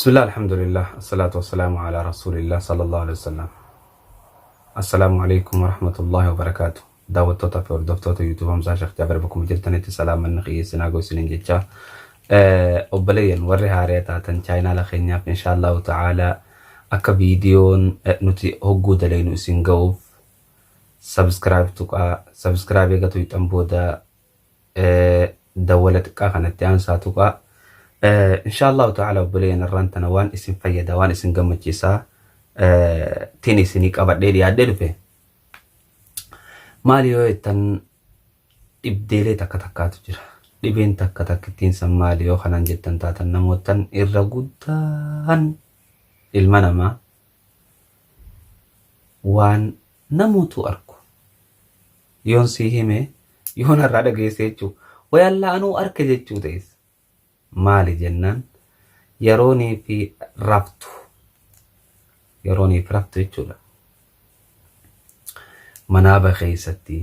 Bismillah alhamdulillah assalatu wassalamu ala rasulillah sallallahu alaihi wasallam. Assalaamu alaikum warahmatullahi wabarakaatu. Daawwattoota fi hordoftoota YouTube Hamzaa Sheekh Jaafar bakkuma jirtanitti salaamanni qiyyeessinaa goosiniin jecha. Obboleeyyan warri haaree taatan chaayinaala keenyaaf inshaallahu ta'ala akka viidiyoon nuti hogguu dalaynu isin ga'uuf subscribe tuqaa. Subscribe eega tuqxan booda dawwala xiqqaa kanatti aansaa tuqaa. Inshaallahu ta'ala obboleeyyan irraan tana waan isin fayyada waan isin gammachiisaa tin isinii qabadhee dhiyaadhee dhufe. Maali yoo jettan dhibdeelee takka takkaatu jira. Dhibeen takka takkittiin san maali yoo kanaan jettan taatan namootan irra guddaan ilma namaa waan namuutu arku. Yoon sii hime yoon har'aa dhageesse jechuu way allaa anuu arke jechuu ta'es. Maali jennaan yeroonii fi raftu yeroonii fi raftu jechuudha. Manaaba keessatti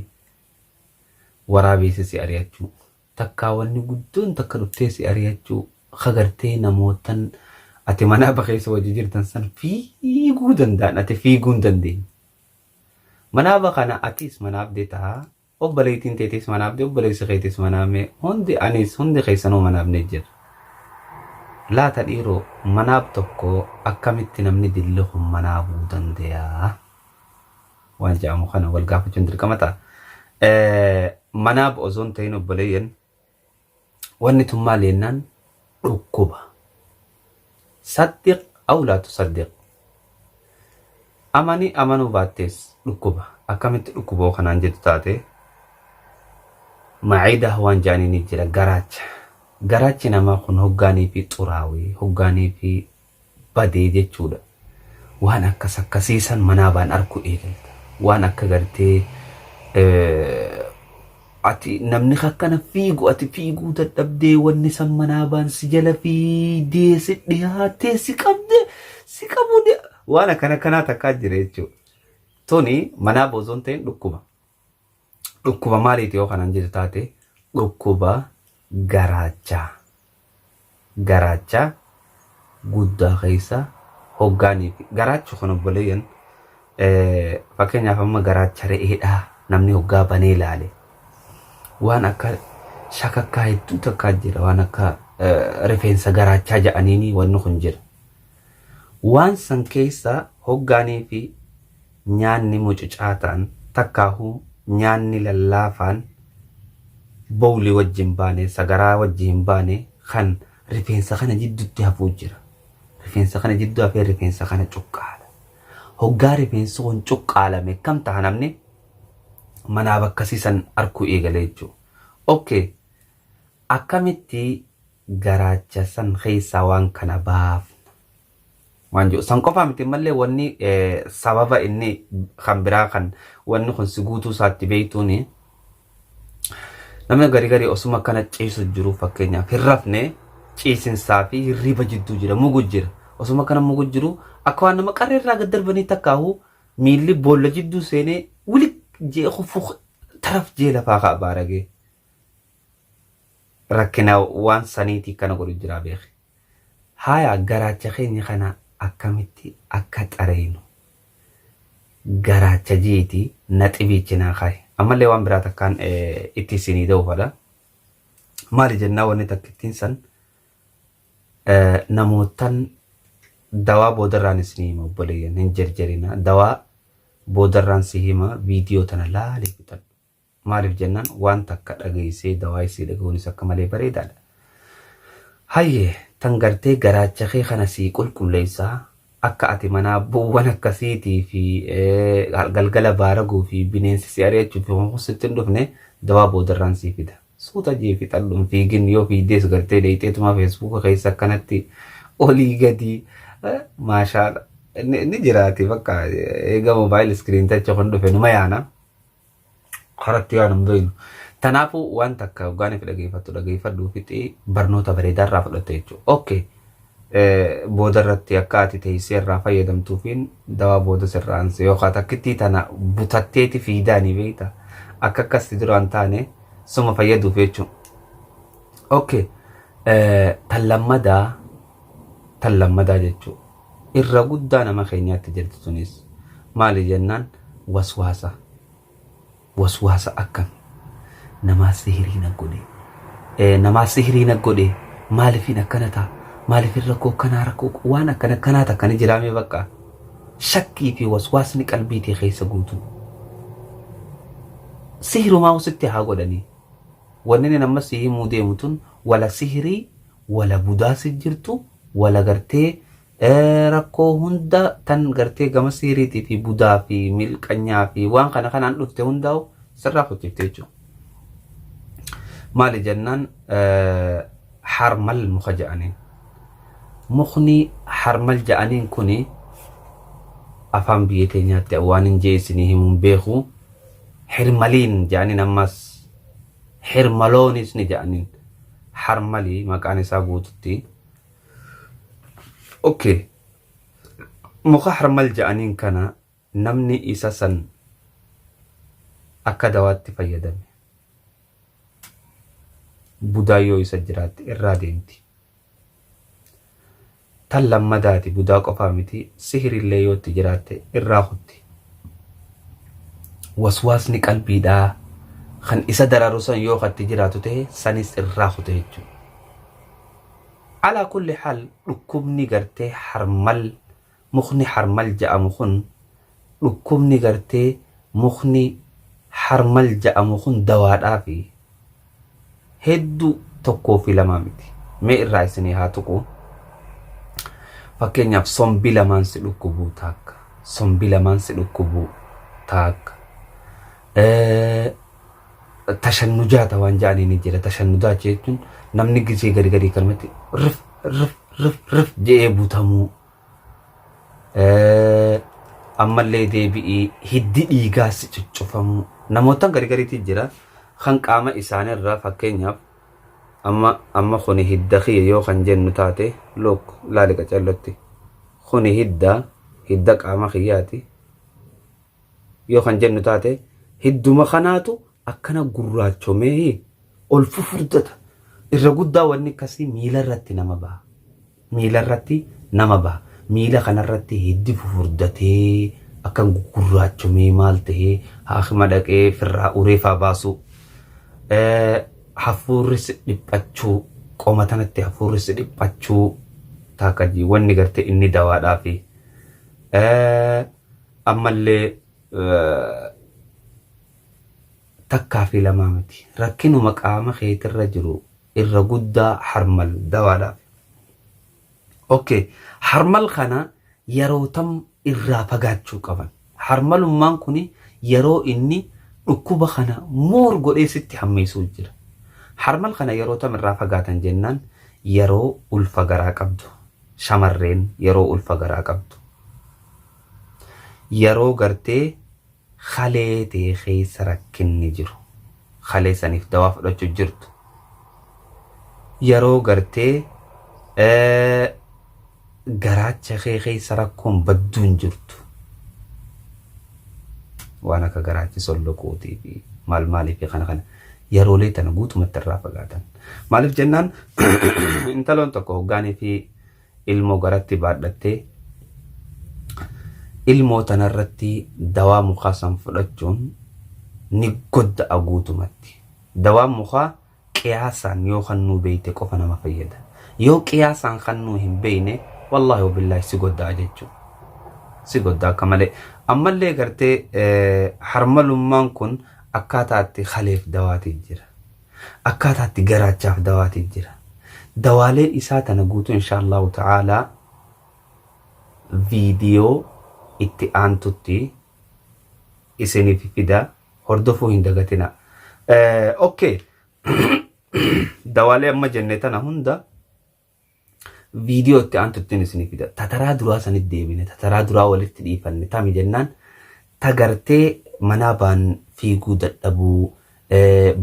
waraabeessi si ari'achuu takkaa wanni guddoon takka dhuftee si ari'achuu kagartee namootan ati manaaba keessa wajji jirtan san fiiguu danda'an ati fiiguu hin dandeenye. Manaaba kana atiis manaabdee tahaa obboleettiin teetiis manaabde obboleessi keetiis manaabne hundi anis hundi keessanuu manaabne jira. Laata dhiiroo manaab tokko akkamitti namni dilli kun manaabuu danda'a? Waan jedhamu kana wal gaafachuun dirqama ta'a. Manaab osoo hin ta'in obboleeyyan wanni tun maal jennaan dhukkuba. Saddiq aw laa tusaddiq. Amani amanuu baattees dhukkuba. Akkamitti dhukkuboo kanaan jettu taate maciidaa waan jedhanii ni jira garaacha. Garaachi namaa kun hoggaanii fi xuraawee hoggaanii fi badee jechuudha. Waan akkas akkasii san manaabaan arkuu eegalta. Waan akka gartee ati namni akkana fiigu ati fiiguu dadhabdee wanni san manaabaan si jala fiidee si dhiyaatee si qabdee si qabuu waan akkana kanaa takkaa jira jechuudha. Tuni manaaba osoo hin ta'in dhukkuba. Dhukkuba maaliiti yoo kanaan jettu taate dhukkuba garaachaa. Garaacha guddaa keessa hoggaanii fi garaachi kun obboleeyyan fakkeenyaaf amma garaacha re'eedhaa namni hoggaa banee ilaale waan akka shakakkaa hedduu takkaa jira waan akka rifeensa garaachaa jedhaniini wanni kun jira. Waan san keessa hoggaanii fi nyaanni mucucaa ta'an takkaahuu nyaanni lallaafaan bowli wajji hin baane, sagaraa wajji hin baane kan rifeensa kana jiddutti hafuu jira. Rifeensa kana jidduu hafee rifeensa kana cuqqaala. Hoggaa rifeensi kun cuqqaalame kam taha namni manaa bakkasii san arkuu eegale jechuudha. Okay. Akkamitti garaacha san keessaa waan kana baafna? Waan jedhu san qofaa miti mallee wanni sababa inni kan biraa kan wanni kun si guutuu isaatti beektuuni namni gari gari osuma akkana ciisu jiru fakkeenyaaf hin rafne ciisinsaa fi hirriba jidduu jira mugu jira osuma akkana mugu jiru akka waan nama qarree irraa gad darbanii takkaahu miilli boolla jidduu seenee wilik jee kufu taraf jee lafaa ka'a baaragee rakkina waan saniitii kana godhu jiraa beeki. Haaya garaacha keenya kana akkamitti akka xareynu garaacha jiiti naxibiichi naa kaayi. Ammallee waan biraa takkaan itti isinii da'u fadha. Maali jennaa wanni takkittiin san namoottan dawaa boodarraan isinii hima obboleeyyan hin jerjerina dawaa boodarraan si hima viidiyoo tana laalii fixadhu. Maaliif jennaan waan takka dhageessee dawaa isii dhaga'uunis akka malee bareedaadha. Hayyee tan gartee garaacha kee kana sii qulqulleessaa akka ati manaa bu'uuwwan akkasiitii fi galgala baaraguu fi bineensi si ari'achuu fi kun sitti hin dhufne dawaa boodarraan sii fida. Suuta jee fixadhu hin fiigin yoo fiigdees gartee dheeyxeetuma feesbuuka keessa akkanatti olii gadi maashaa ni jiraati bakka eega moobaayil iskiriin tacha kun dhufe numa yaana. Karatti waan hin beeknu. Tanaafuu waan takka hoggaan ifi dhageeffattu dhageeffadhuu fixii barnoota bareedaa irraa fudhatta jechuudha. Okay. Booda irratti akka ati teessee irraa fayyadamtuufiin dawaa booda sirraa anse yookaan takkittii tana butatteeti fiidaanii beekta. Akka akkasti duraan taane suma fayyaduuf jechuudha. Okay. Tan lammadaa Tan lammadaa jechuu. Irra guddaa nama keenyaatti jirti tunis. Maali jennaan waswaasa. Waswaasa akkami? Namaa sihirii na godhe. Namaa sihirii na godhe. Maaliifin akkana ta'a? Maaliifin rakkoo akkanaa rakkoo waan akkana akkanaa takka ni jiraamee bakka. Shakkii fi waswaasni qalbii tee keessa guutuu. Sihirumaa sitti haa godhanii. Wanni inni amma si himuu deemu tun wala sihirii wala budaa si jirtu wala gartee rakkoo hunda tan gartee gama sihiriitii fi budaa fi milqanyaa fi waan kana kanaan dhufte hundaa'u sirraa kuchifte jechuudha. Maali jennaan harmal muka jedhaniin. Mukni harmal jedhaniin kuni afaan biyya teenyaatti waan hin jee isinii himuun beeku. Hirmaliin jedhaniin ammas hirmaloonis ni jedhaniin. Harmalii maqaan isaa guututti. Okay. Muka harmal jedhaniin kana namni isa san akka dawaatti fayyadame. Budaa yoo isa jiraatte irraa deemti. Tan lammadaati budaa qofaa miti sihirillee yoo itti jiraatte irraa kutti. Waswaasni qalbiidhaa kan isa dararu san yoo katti jiraatu ta'e sanis irraa kute jechuudha. Alaa kulli haal dhukkubni gartee harmal mukni harmal ja'amu kun dhukkubni gartee mukni harmal ja'amu kun dawaadhaafi heddu tokkoo fi lamaa miti. Mee irraa isinii haa tuqu. Fakkeenyaaf sombi lamaan si dhukkubuu taakka. Sombi lamaan si dhukkubuu taakka. Tashannujaata waan ja'anii ni jira. Tashannujaata jechuun namni gisee gadi gadi kanumatti rif rif rif rif je'ee butamuu. Ammallee deebi'ii hiddi dhiigaa si cuccufamuu. Namootan gari gariitti jira kan qaama isaaniirraa fakkeenyaaf amma amma kuni hidda kiyya yoo kan jennu taate look laali qacellotti kuni hidda hidda qaama kiyyaati yoo kan jennu taate hidduma kanaatu akkana gurraachomee ol fufurdata. Irra guddaa wanni akkasii miila irratti nama baha. Miila irratti nama baha. Miila kanarratti hiddi fufurdatee akkan gugurraachomee maal tahee haakima dhaqee firraa uree faa baasuu. Hafuurri si dhiphachuu qoma tanatti hafuurri si dhiphachuu taakajii wanni gartee inni dawaadhaafi. Ammallee takkaa fi lamaa miti. Rakkinuma qaama keetirra jiru irra guddaa harmal dawaadhaaf. Okay, harmal kana yeroo tam irraa fagaachuu qaban. Harmalummaan kuni yeroo inni dhukkuba kana moor godhee sitti hammeessuu jira. Harmal kana yeroo tam irraa fagaatan jennaan yeroo ulfa garaa qabdu. Shamarreen yeroo ulfa garaa qabdu. Yeroo gartee kalee tee keessa rakkinni jiru. Kalee saniif dawaa fudhachuu jirtu. Yeroo gartee garaacha kee keessa rakkoon badduun jirtu. Waan akka garaachi solloquutii fi maal maalii fi kana kana yeroolee tana guutumatti irraa fagaatan. Maaliif jennaan intaloon tokko hoggaanii fi ilmoo garatti baadhattee ilmoo tanarratti dawaa mukaa san fudhachuun ni godda'a guutumatti. Dawaan mukaa qiyaasaan yoo kannuu beeyte qofa nama fayyada. Yoo qiyaasaan kannuu hin beeyne wallaahi wabillaahi si godda'a jechuudha. Si godda'a akka malee. Ammallee gartee harmalummaan kun akkaataa itti kaleef dawaatii jira. Akkaataa itti garaachaaf dawaatii jira. Dawaalee isaa tana guutuu insha Allahu ta'aalaa viidiyoo itti aantutti isiniif fida hordofuu hin dagatina. Okay. Dawaalee amma jenne tana hunda viidiyoo itti aantu ittiin isinii fida. Tataraa duraa sanitti deebine, tataraa duraa walitti dhiifanne tami jennaan tagartee manaa baan fiiguu dadhabuu,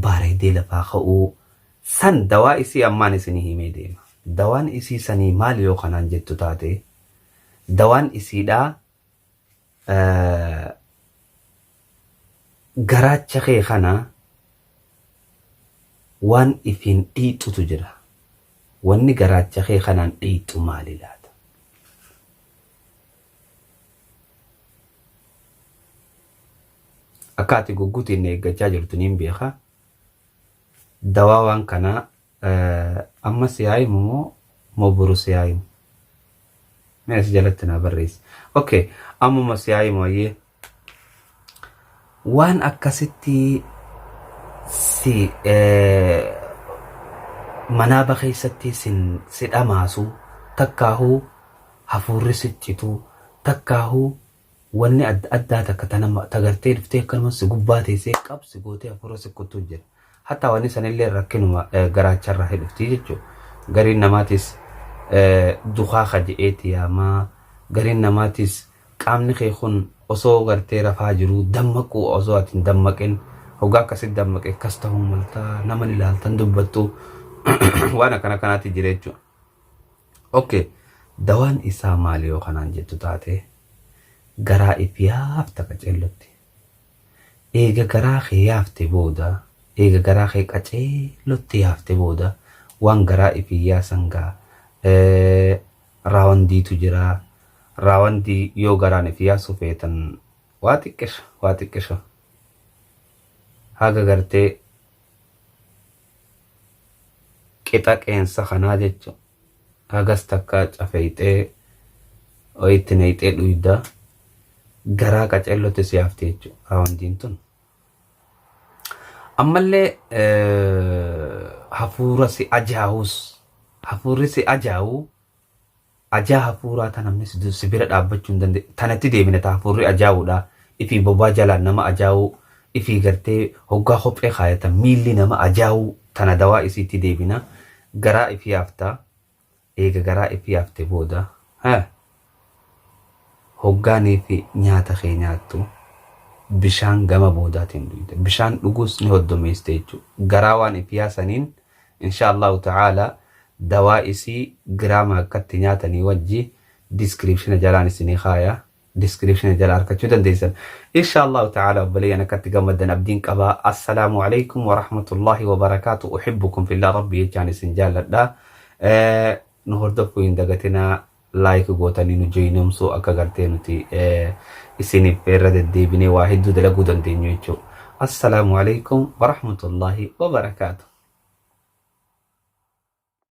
baareedee lafaa ka'uu san dawaa isii ammaan isinii himee deema. Dawaan isii sanii maal yoo kanaan jettu taate dawaan isiidhaa garaacha kee kana waan ifiin dhiixutu jira. Wanni garaacha kee kanaan dhiixu maali laata? Akka ati guggutiin na eeggachaa jirtu niin beeka. Dawaa waan kanaa amma si haa himu moo moo boru si haa himu? Mee as jalatti naa barreessi. Okay, ammuma si haa himu ayyee. Waan akkasitti si manaaba keessatti sin si dhamaasu takkaahuu hafuurri si citu takkaahuu wanni adda addaa takka ta nama ta gartee dhuftee akkanuma si gubbaa teessee qab si gootee hafuura si kuttuu jira. Hatta wanni sanillee rakkinuma garaacharraa dhufti jechuudha. Gariin namaatis dukaa je'eeti yaamaa. Gariin namaatis qaamni kee kun osoo gartee rafaa jiruu dammaquu osoo ati hin dammaqin hoggaa akkasitti dammaqe akkas ta'uu maltaa nama ilaaltan dubbattu waan akkana kanaatti jira jechuudha. Okay, dawaan isaa maali yoo kanaan jettu taate garaa if yaafta qaceellotti. Eega garaa kee yaafte booda, eega garaa kee qaceellotti yaafte booda waan garaa ifii yaasan gaa raawandiitu jira. Raawandii yoo garaan if yaasuu feetan waa xiqqisha, waa xiqqisha. Haga gartee qixa qeensa kanaa jechuudha. Hagas takka cafeeyxee itti naqxee dhuyda garaa qaceellotti si yaafti jechuudha raawandiin tun. Ammallee hafuura si ajaa'us hafuurri si ajaa'u ajaa hafuuraa ta namni si bira dhaabbachuu hin dandeenye tanatti deebine ta hafuurri ajaa'uudha ifii bobaa jalaan nama ajaa'uu ifii gartee hoggaa kophee kaayatan miilli nama ajaa'uu tana dawaa isiitti deebina garaa ifii yaafta eega garaa ifii yaafte booda hoggaanii fi nyaata kee nyaattu bishaan gama boodaatiin dhuyda bishaan dhuguus ni hoddomeessite jechuudha garaa waan if yaasaniin insha Allahu ta'ala dawaa isii giraama akkatti nyaatanii wajji description jalaan isinii kaaya description jala argachuu dandeessan insha Allahu ta'ala obboleeyyan akkatti gammaddan abdiin qaba. Assalaamu alaykum wa rahmatullahi wa barakaatu. Uhibbukum fillah, rabbi jechaan isin jaalladha. Nu hordofuu hin dagatinaa, like gootanii nu joinomsuu akka gartee nuti isiniif irra deddeebinee waa hedduu dalaguu dandeenyu jechuudha. Assalaamu alaykum wa rahmatullahi wa barakaatu.